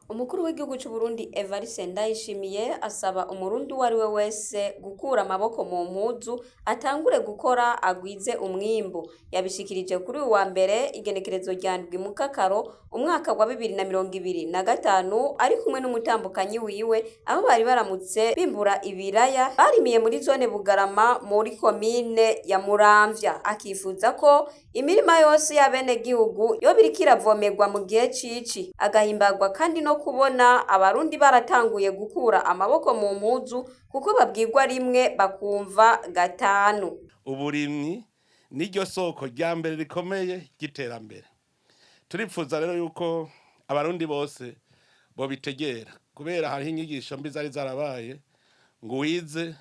Umukuru w'igihugu c'u Burundi Evariste Ndayishimiye asaba umurundi uwo ari we wese gukura amaboko mu mpuzu, atangure gukora agwize umwimbu. Yabishikirije kuri uyu wa mbere, igenekerezo rya 7 Mukakaro umwaka wa 2025, ari kumwe n'umutambukanyi wiwe, aho bari baramutse bimbura ibiraya barimiye muri zone Bugarama muri komine ya Muramvya. Akifuza ko imirima yose y'abenegihugu yoba iriko iravomerwa mu gihe c'ici. Agahimbagwa kandi no kubona abarundi baratanguye gukura amaboko mu mpuzu, kuko babwirwa rimwe bakumva gatanu. Uburimyi niryo soko rya mbere rikomeye ry'iterambere. Turipfuza rero yuko abarundi bose bobitegera, kubera hariho inyigisho mbi zari zarabaye ngo wize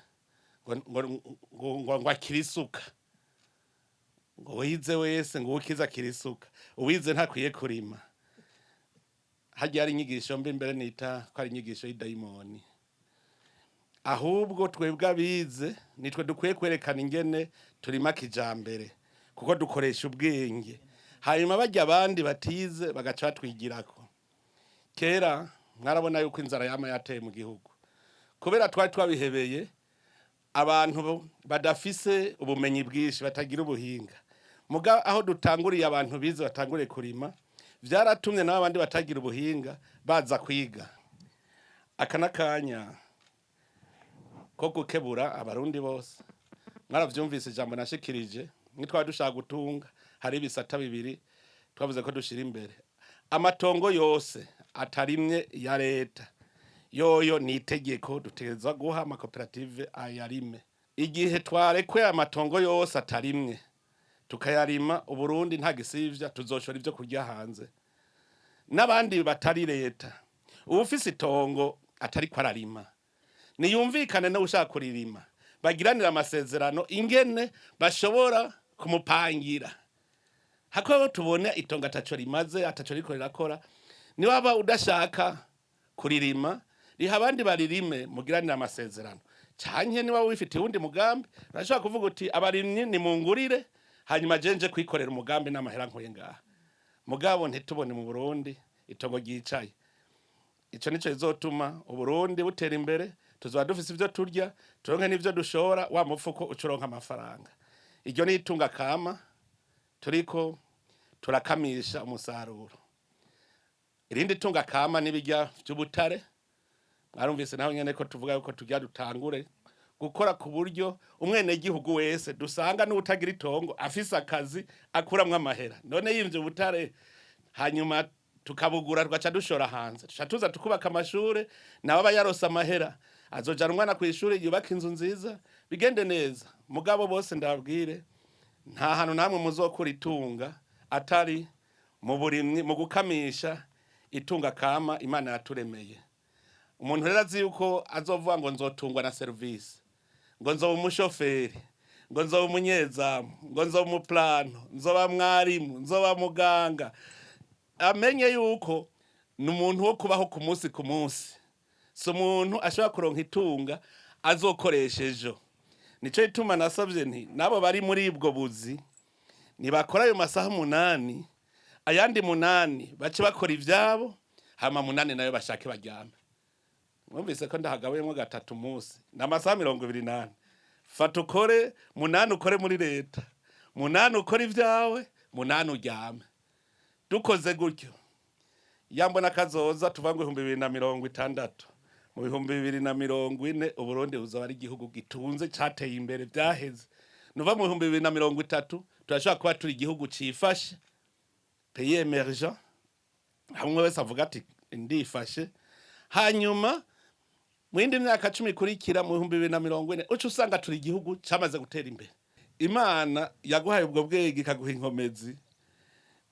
ngo akire isuka, ngo wize wese ngo ukize akire isuka, uwize ntakwiye kurima. Harya hari inyigisho mbi mbere nita ko ari inyigisho y'idayimoni. Ahubwo twebwe abize nitwe dukwiye kwerekana ingene turima kijambere, kuko dukoresha ubwenge, hanyuma barya abandi batize bagaca batwigirako. Kera mwarabona yuko inzara yama yateye mu gihugu kubera twari twabihebeye abantu badafise ubumenyi bwinshi, batagira ubuhinga. Muga aho dutanguriye, abantu bize batanguriye kurima, vyaratumye nabo abandi batagira ubuhinga baza kwiga. Aka n'akanya ko gukebura abarundi bose. Mwaravyumvise ijambo nashikirije, nitwaba dushaka gutunga, hari ibisata bibiri twavuze ko dushira imbere. Amatongo yose atarimye ya leta yoyo ni itegeko, dutegerezwa guha amakoperative ayarime. Igihe twarekuye amatongo yose atarimye tukayarima, Uburundi nta gisivya tuzoshora ivyo kurya hanze n'abandi batari leta. Uwufise itongo atariko ararima niyumvikane no ushaka kuririma, bagiranira amasezerano ingene bashobora kumupangira, hako tubone itongo ataco rimaze, ataco riko rirakora. Niwaba udashaka kuririma, riha abandi baririme, mugiranire amasezerano. Canke niba wifitiye uwundi mugambi, urashobora kuvuga uti: "Abarimyi nimungurire, hanyuma je nje kwikorera umugambi n'amahera nkuye ngaha." Mugabo ntitubone mu Burundi itongo ryicaye. Ico nico bizotuma Uburundi butera imbere. Tuzoba dufise ivyo turya, turonke n'ivyo dushora, wa mufuko ucuronka amafaranga. Iryo ni itunga kama turiko turakamisha umusaruro. Irindi tunga kama n'ibirya vy'ubutare. Mwarumvise naho nyene ko tuvuga yuko turya dutangure gukora ku buryo umwenegihugu wese dusanga n'utagira itongo afise akazi akuramwo amahera. None yimvye ubutare, hanyuma tukabugura, tugaca dushora hanze, tuca tuza tukubaka amashure, nawe aba yarose amahera, azojana umwana kw'ishure, yubaka inzu nziza, bigende neza. Mugabo bose ndababwire, nta hantu namwe muzokura itunga atari mu burimyi, mu gukamisha itunga kama Imana yaturemeye. Umuntu rero azi yuko azovuga ngo nzotungwa na serivisi, ngo nzoba umushoferi, ngo nzoba umunyezamu, ngo nzoba umuplano, nzoba mwarimu, nzoba muganga, amenye yuko ni umuntu wo kubaho ku munsi ku munsi, si umuntu ashobora kuronka itunga azokoresha ejo. Nico gituma nasavye nti nabo bari muri ubwo buzi nibakora ayo masaha 8, ayandi 8 bace bakora ivyabo, hama 8 nayo bashake baryame. Mwumvise ko ndahagabuyemo gatatu umunsi, ni amasaha 24. Fata ukore 8, ukore muri leta 8, ukore ibyawe 8, uryame. Dukoze gutyo, yambona kazoza tuva ngo 2060, mu 2040 Uburundi buzaba ari igihugu gitunze, cateye imbere vyaheze. Nuva mu 2030 turashobora kuba turi igihugu cifashe, pays émergent, hamwe wese avuga ati: "Ndifashe." Hanyuma mu yindi myaka 10 ikurikira, mu 2040, uca usanga turi igihugu camaze gutera imbere. Imana yaguhaye ubwo bwenge, ikaguha inkomezi,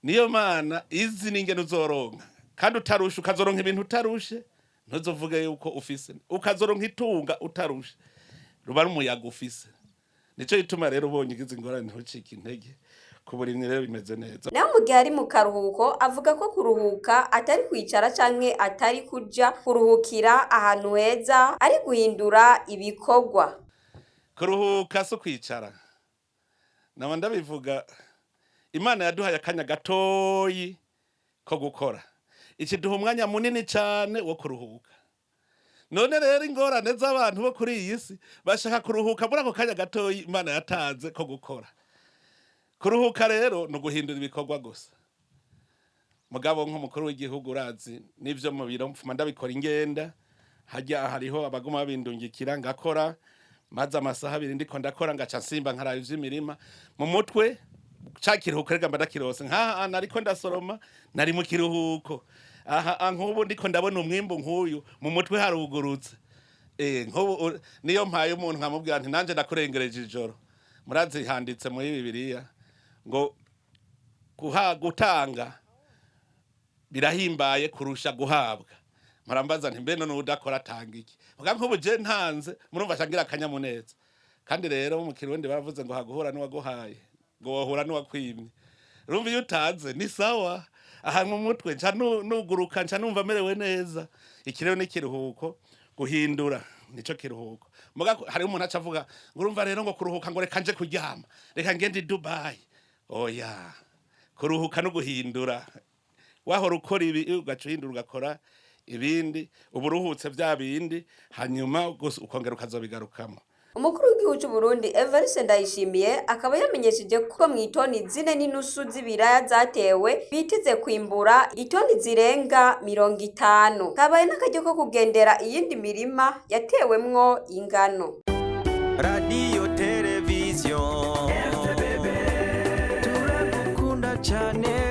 niyo Mana izi n'ingene uzoronka kandi utarushe, ukazoronka ibintu utarushe. Ntuzovuge yuko ufise, ukazoronka itunga utarushe, ruba ari umuyaga ufise. Nico gituma rero ubonye ugize ingorane ntucike intege. Ku burimyi rero bimeze neza. Naho mu gihe ari mu karuhuko, avuga ko kuruhuka atari kwicara canke atari kuja kuruhukira ahantu heza, ari guhindura ibikorwa. Kuruhuka si ukwicara, naba ndabivuga. Imana yaduhaye akanya gatoyi ko gukora. Ikiduha umwanya munini cane wo kuruhuka. None rero ingorane z'abantu bo kuri iyi si, bashaka kuruhuka muri ako kanya gatoyi Imana yatanze ko gukora. Kuruhuka rero ni uguhindura ibikorwa gusa. Mugabo nk'umukuru w'igihugu, urazi n'ivyo mu biro mfuma ndabikora, ingenda hajya hariho abaguma babindungikira, ngakora maze amasaha 2 ndiko ndakora, ngaca nsimba nkaraba ivy'imirima mu mutwe. Ca kiruhuko rega mba ndakirose. Nkaha nariko ndasoroma, nari mu kiruhuko. Aha nk'ubu ndiko ndabona umwimbu nk'uyu, mu mutwe harugurutse. Nk'ubu niyo mpaye umuntu nkamubwira nti nanje ndakurengereje ijoro. Murazi handitse muri Bibiliya ngo guha gutanga birahimbaye kurusha guhabwa. Murambaza nti mbe none udakora atanga iki? Muga nk'ubu je ntanze, murumva shangira akanyamuneza. Kandi rero mu Kirundi baravuze ngo haguhura n'uwaguhaye ngo wohura n'uwakwimye. Urumva iyo utanze ni sawa, aha mu mutwe nca nuguruka, nca numva merewe neza. Iki rero ni ikiruhuko, guhindura nico kiruhuko. Muga hariho umuntu aca avuga ngo urumva rero ngo kuruhuka ngo reka nje kuryama, reka ngende i Dubai. Oya, kuruhuka no guhindura. Wahora ukora ibi, ugaca uhindura ugakora ibindi, uba uruhutse vya bindi, hanyuma gusa ukongera ukazobigarukamo. Umukuru w'igihugu c'u Burundi Evariste Ndayishimiye akaba yamenyesheje ko mw'itoni 4.5 z'ibiraya zatewe biteze kwimbura itoni zirenga 50. Kabaye n'akaryo ko kugendera iyindi mirima yatewemwo ingano. Radiyo, televiziyo, turagukunda cyane.